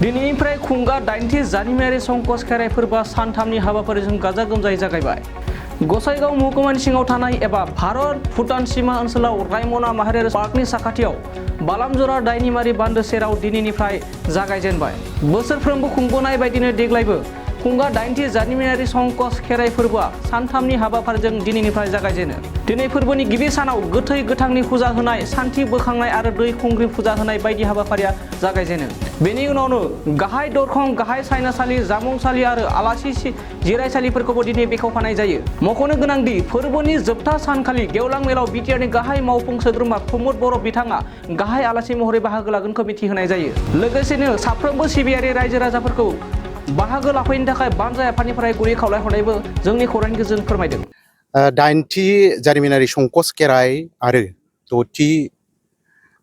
दिनैनिफ्राय खुंगा 80 जानुवारि संकस खेराइ फोरबोआ सानथामनि हाबाफारिजों गाजा गोमजायै जागायबाय। गसाइगाव महकुमानि सिङाव थानाय एबा भारत भुटान सीमा ओनसोलाव रायमना माहारियारि पार्कनि साखाथियाव बालामजरा दायनिमारि बान्दो सेराव दिनैनिफ्राय जागायजेनबाय। बोसोरफ्रोमबो खुंबोनाय बायदिनो देग्लायबो खुंगा 80 जानुवारि संकस खेराइ फोरबोआ सानथामनि हाबाफारिजों दिनैनिफ्राय जागायजेनो। दिनै फोरबोनि गिबि सानाव गोथै गोथांनि फुजा होनाय, सान्थि बोखांनाय आरो दै खुंग्रि फुजा होनाय बायदि हाबाफारिया जागायजेनो। बेनि उनावनो गाहाय दरखं, गाहाय सायनासालि, जामुंसालि आरो आलासि जिरायसालिफोरखौबो दिनै बेखेवफानाय जायो। मख'नो गोनांदि फोरबोनि जोबथा सानखालि गेवलां मेलाव बिटिआरनि गाहाय मावफुं सोद्रोमा प्रमद बर' बिथाङा गाहाय आलासि महरै बाहागो लागोनखौ मिथिहोनाय जायो। लोगोसेनो साफ्रोमबो सिबियारि रायजो राजाफोरखौ बाहागो लाफैनो थाखाय बानजाय आफादनिफ्राय गुरै खावलायहरनायबो जोंनि खौरांगिरिजों फोरमायदों। 80 जारिमिनारि संकस खेराइ आरो 6थि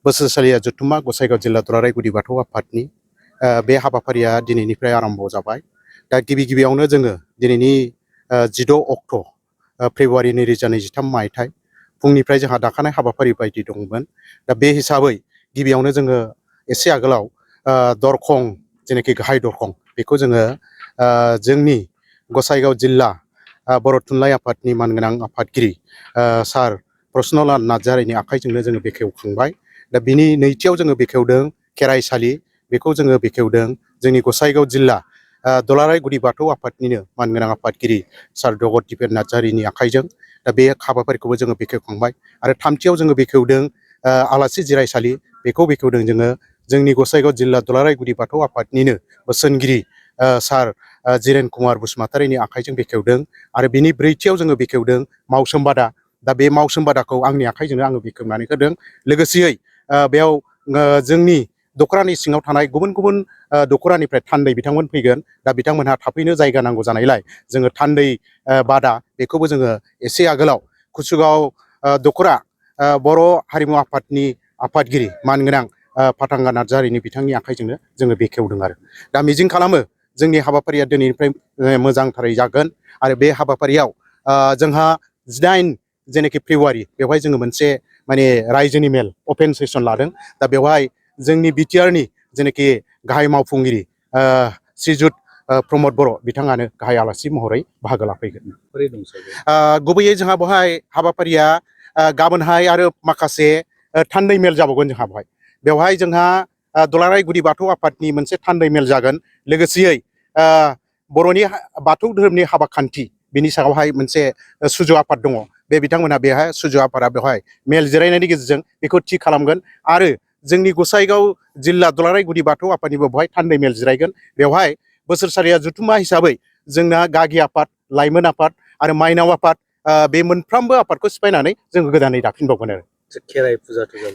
बोसोरसालिया जथुम्मा गसाइगाव जिल्ला दुलाराय गुदि बाथौ आफादनि बे हाबाफारिया दिनैनिफ्राय आरम्भ जाबाय। दा गिबियावनो जोङो दिनैनि 16 अक्ट' फेब्रुवारि 2023 मायथाइ फुंनिफ्राय जोंहा दाखानाय हाबाफारि बायदि दंमोन। दा बे हिसाबै गिबियावनो जोङो एसे आगोलाव दरखं, जेनाखि गाहाय दरखं, बेखौ जोङो जोंनि गसाइगाव जिल्ला बर' थुनलाइ आफादनि मानगोनां आफादगिरि सार प्रसन्नलाल नार्जारिनि आखाइजोंनो जोङो बेखेवखांबाय। दा बिनि नैथियाव जोङो बेखेवदों खेराइसालि, बेखौ जोङो बेखेवदों जोंनि गसाइगाव जिल्ला दुलाराय गुदि बाथौ आफादनिनो मानगोनां आफादगिरि सार जगत दिपेन नार्जारिनि आखाइजों। दा बे हाबाफारिखौबो जोङो बेखेवखांबाय। आरो थामथियाव जोङो बेखेवदों आलासि जिरायसालि, बेखौ बेखेवदों जोङो जोंनि गसाइगाव जिल्ला दुलाराय गुदि बाथौ आफादनिनो बोसोनगिरि सार जिरेन कुमार बसुमतारिनि आखाइजों बेखेवदों। आरो बिनि ब्रैथियाव जोङो बेखेवदों मावसोमबादा। दा बे मावसोमबादाखौ आंनि आखाइजोंनो आङो बेखेवनानै होदों। लोगोसेयै बेयाव जोंनि दख'रानि सिङाव थानाय गुबुन गुबुन दख'रानिफ्राय थान्दै बिथांमोन फैगोन। दा बिथांमोनहा थाबैनो जायगा नांगौ जानायलाय जोङो थान्दै बादा, बेखौबो जोङो एसे आगोलाव कुसुगाव दख'रा बर' हारिमु आफादनि आफादगिरि मानगोनां फाथांगा नार्जारिनि बिथांनि आखाइजोंनो जोङो बेखेवदों। आरो दा मिजिं खालामो जोंनि हाबाफारिया दिनैनिफ्राय मोजांथारै जागोन। आरो बे हाबाफारियाव जोंहा 18 जेनाखि फेब्रुवारि, बेवहाय जोङो मोनसे माने रायजोनि मेल अपेन सेसन लादों। दा बेवहाय जोंनि बिटिआरनि जेनाखि गाहाय मावफुंगिरि श्रीजुत प्रमद बर' बिथाङानो गाहाय आलासि महरै बाहागो लाफैगोन। गुबैयै जोंहा बेवहाय हाबाफारिया गाबोनहाय आरो माखासे थान्दै मेल जाबावगोन। बेवहाय जोंहा दुलाराय गुदि बाथौ आफादनि मोनसे थान्दै मेल जागोन। लोगोसेयै बर'नि बाथौ धोरोमनि हाबा खान्थि, बिनि सायावहाय मोनसे सुजु आफाद दङ। बे बिथांमोनहा बेहाय सुजु आफादा बेवहाय मेल जिरायनायनि गेजेरजों बेखौ थि खालामगोन। आरो जोंनि गसाइगाव जिल्ला दुलाराय गुदि बाथौ आफादनिबो बेवहाय थान्दै मेल जिरायगोन। बेवहाय बोसोरसालिया जथुम्मा हिसाबै जोंना गागि आफाद, लाइमोन आफाद आरो माइनाव आफाद, बे मोनफ्रोमबो आफादखौ सिफायनानै जोङो गोदानै दाफिनबावगोन। आरो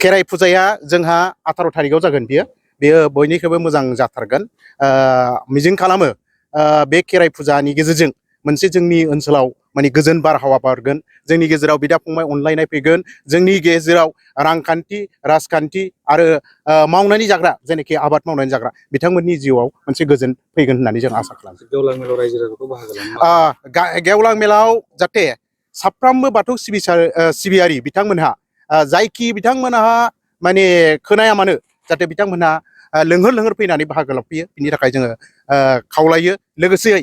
खेराइ फुजाया जोंहा 18 थारिखआव जागोन। बेयो बयनिख्रुइबो मोजां जाथारगोन। मिजिं खालामो बे खेराइ फुजानि गेजेरजों मोनसे जोंनि ओनसोलाव माने गोजोन बारहावा बारगोन। जोंनि गेजेराव बिदा फंबाय अनलायनाय फैगोन। जोंनि गेजेराव रांखान्थि, राजखान्थि आरो मावनानै जाग्रा, जेनाखि आबाद मावनानै जाग्रा, बिथांमोननि जिउआव मोनसे गोजोन फैगोन होननानै जों आसा खालामो। गेवलां मेलाव रायजो राजाखौ बाहागो लानो गेवलां मेलाव जाहाथे साफ्रोमबो बाथौ सिबियारि बिथांमोनहा जायखि बिथांमोनहा माने खोनाया मानो, जाहाथे बिथांमोनहा लोंहोर लोंहोर फैनानै बाहागो लाफैयो, बिनि थाखाय जोङो खावलायो। लोगोसेयै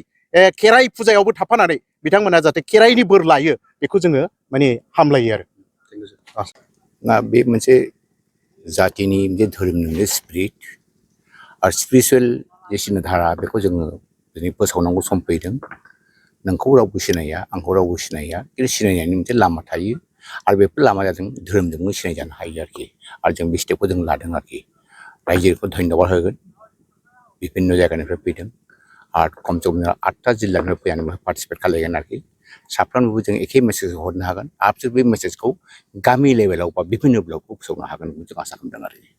खेराइ फुजायावबो थाफानानै बिथांमोना जाहाथे खेराइनि बोर लायो, बेखौ जोङो माने हामलायो। आरो बे मोनसे जातिनि मोनसे धोरोमनि मोनसे स्पिरिट आरो स्पिरिचुवेल जे सिन्ताधारा, बेखौ जोङो दिनै फोसावनांगौ सम फैदों। नोंखौ रावबो सिनाया, आंखौ रावबो सिनाया, खिन्थु सिनायनायनि मोनसे लामा थायो। आरो बेफोर लामाया जों धोरोमजोंबो सिनायजानो हायो आरोखि। आरो जों बे स्टेपखौ जों लादों आरोखि। रायजोखौ धन्यबाद होगोन, बिभिन्न जायगानिफ्राय फैदों। आरो खमसे खम 8टा जिल्लानिफ्राय फैनानै पार्टिसिपेट खालामगोन आरोखि। साफ्रोमनोबो जों एखे मेसेज हरनो हागोन। आरो बे मेसेजखौ गामि लेभेलाव बा बिभिन्न ब्लकआव फोसावनो हागोन जों आसा खालामदों आरोखि।